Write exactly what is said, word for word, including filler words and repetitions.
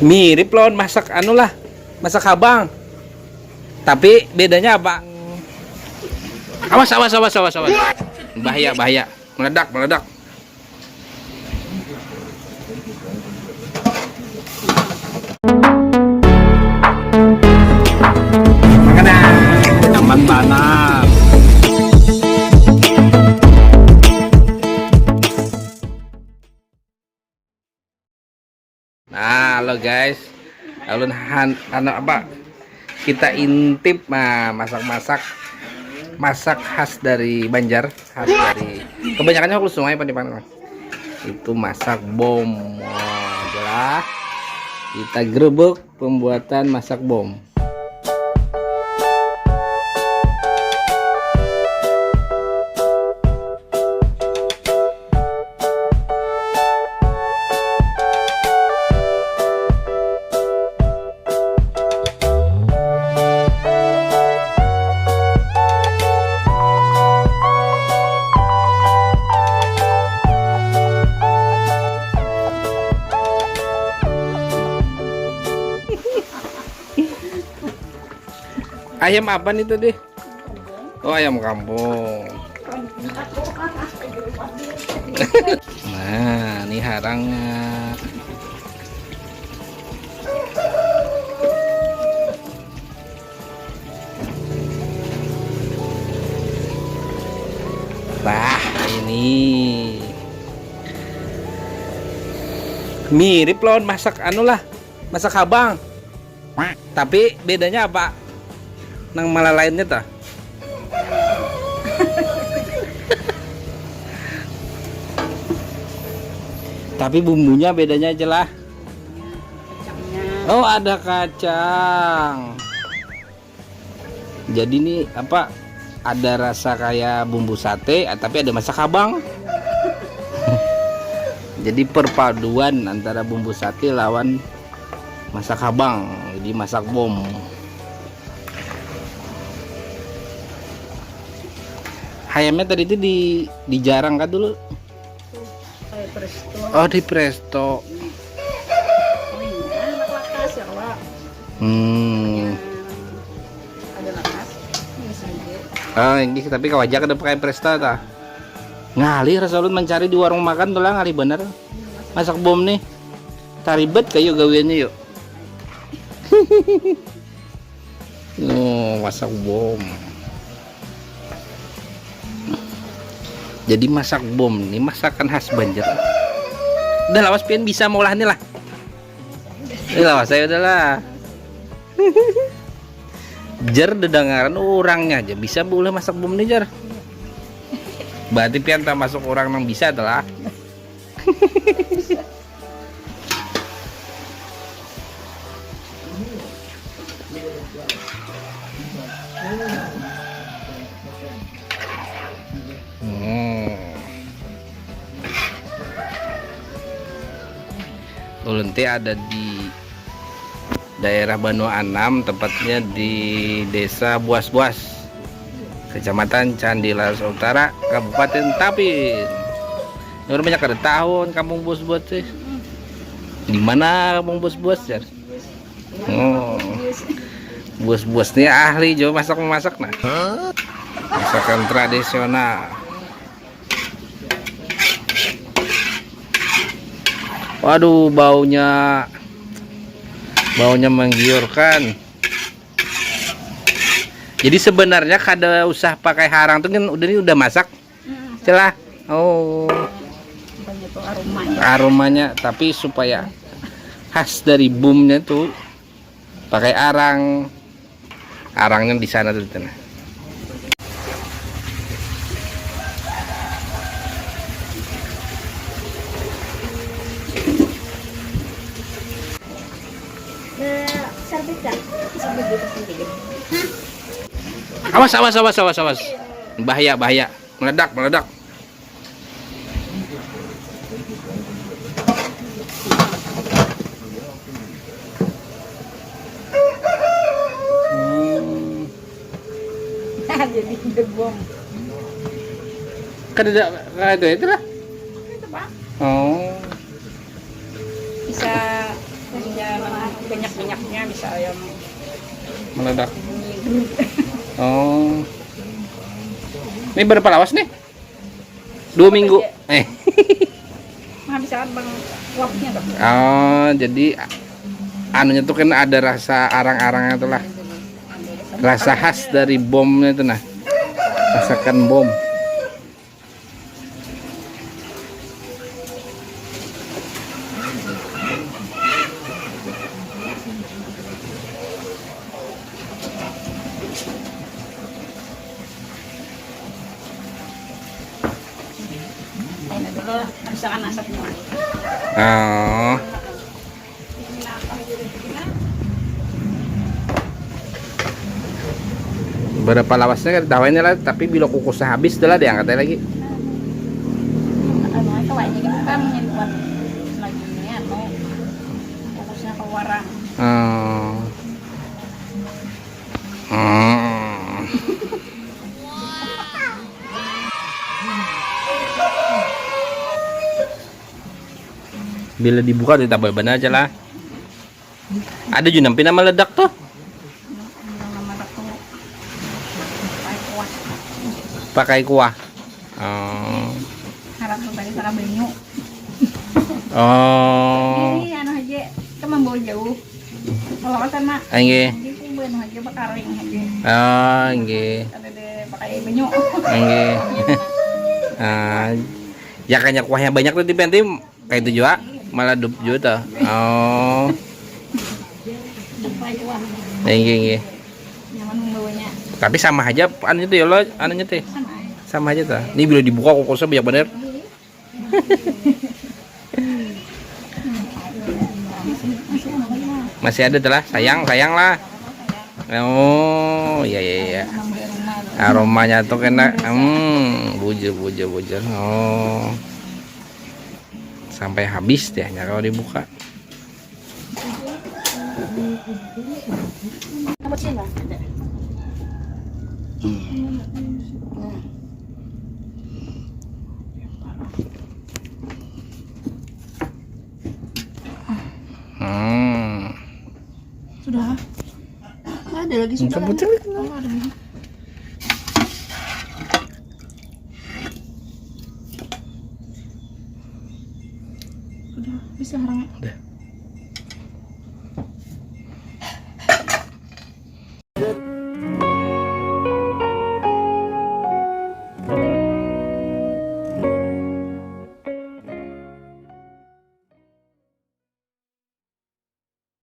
Mirip lawan masak anu lah, masak habang. Tapi bedanya apa? Awas, awas, awas, awas, awas. Bahaya, bahaya. Meledak, meledak. Nyaman banar. Nah, halo guys. Alun han, anu apa? Kita intip, nah, masak-masak, masak khas dari Banjar, khas dari, kebanyakannya hulu sungai, pan, di mana, Mas? Itu masak bom. Wah, jelas. Kita grebek pembuatan masak bom. Ayam apa nih tadi? Oh, ayam kampung. Nah, ini harangnya. Nah, ini mirip lawan masak anu lah, masak habang. Tapi bedanya apa? Nang malalainnya tah. Tapi bumbunya bedanya aja lah. Oh, ada kacang. Jadi ini apa? Ada rasa kayak bumbu sate, ah, tapi ada masak habang. Jadi perpaduan antara bumbu sate lawan masak habang, jadi masak bom. Hayamnya tadi itu di dijarang kan dulu. Kayak presto. Oh, di presto. Oh iya, anak lakas ya, Wak. Hmm. Ada lakas. Ini sendiri. Ah, ini tapi kawajak ada pakai presto ta. Ngalih rasa ulun mencari di warung makan tuh lah, ngalih bener. Masak bom nih. Taribet kayu gawiannya yuk. Oh, masak bom. Jadi masak bom nih masakan khas Banjar. Udah lawas pian bisa maulah nih lah. Ini lawas saya udah lah. Jer dedengaran orangnya aja bisa maulah masak bom nih, jer. Berarti pian termasuk orang yang bisa telah. Hmm. Ulun teh ada di daerah Banua Anam, tepatnya di Desa Buas-Buas, Kecamatan Candi Laras Utara, Kabupaten Tapin. Orang banyak kada tahu kampung Buas-Buas sih. Di mana kampung Buas-Buas, jar? Oh. Buas-Buas ni ahli jua masak memasak nah. Masakan tradisional. Waduh, baunya, baunya menggiurkan. Jadi sebenarnya kada usah pakai harang tuh kan udah, ini udah masak. Mm, celah. Oh. Bukannya tuh aromanya. Aromanya, tapi supaya khas dari bumnya tuh pakai arang. Arangnya di sana tuh, di sana. Awas, awas, awas, awas, awas. Bahaya, bahaya. Meledak, meledak. Hmm. Jadi ada bom. Kada ada, kada ada itu lah. Itu, Pak. Oh. Bisa kerja Minyak-minyaknya bisa ayam meledak. Oh. Ini berapa lawas nih? Dua minggu. Eh. Nah, bisa bang uapnya tuh. Oh, jadi anunya tuh kan ada rasa arang-arangnya tuh lah. Rasa khas dari bomnya itu nah. Rasakan bom. Ini dulu misalkan asapnya. Oh. Berapa lawasnya kan tahu ini lah, tapi bila kukusnya habis itulah diangkat lagi. Anu itu aja gitu kan yang buat lagi ini anu kukusnya keluaran. Hmm. Hmm. Bila dibuka tidak benar aja lah. Ada juga nampi nama ledak tuh. Yang nama aku pakai kuah. Pakai kuah. Oh. Harap tuh tadi salah banyu. Oh. Ini anu aja, kita membawa jauh. Kalau ke sana, Nggih. Jadi aku anu aja bakaring aja. Oh, nggih. Ada deh pakai banyu. Nggih. Ah, ya kayaknya kuahnya banyak tuh di Penti kayak itu juga malah dup juga tuh. Oh. Nggih, nggih. Nyaman membawanya. Tapi sama aja anunya tuh ya lo anunya tuh. Sama aja. Sama aja tuh. Ini bila dibuka kukusnya banyak bener. Masih ada tuh lah, sayang, sayang lah. Oh, iya iya iya. Nambah rumah tuh. Aromanya tuh kena hmm, bujur bujur bujur. Oh. Sampai habis deh kalau dibuka. Apa sih lah? Ada. Hmm. Hmm. Sudah. Ada lagi sudah. Betul. Oh, ada lagi.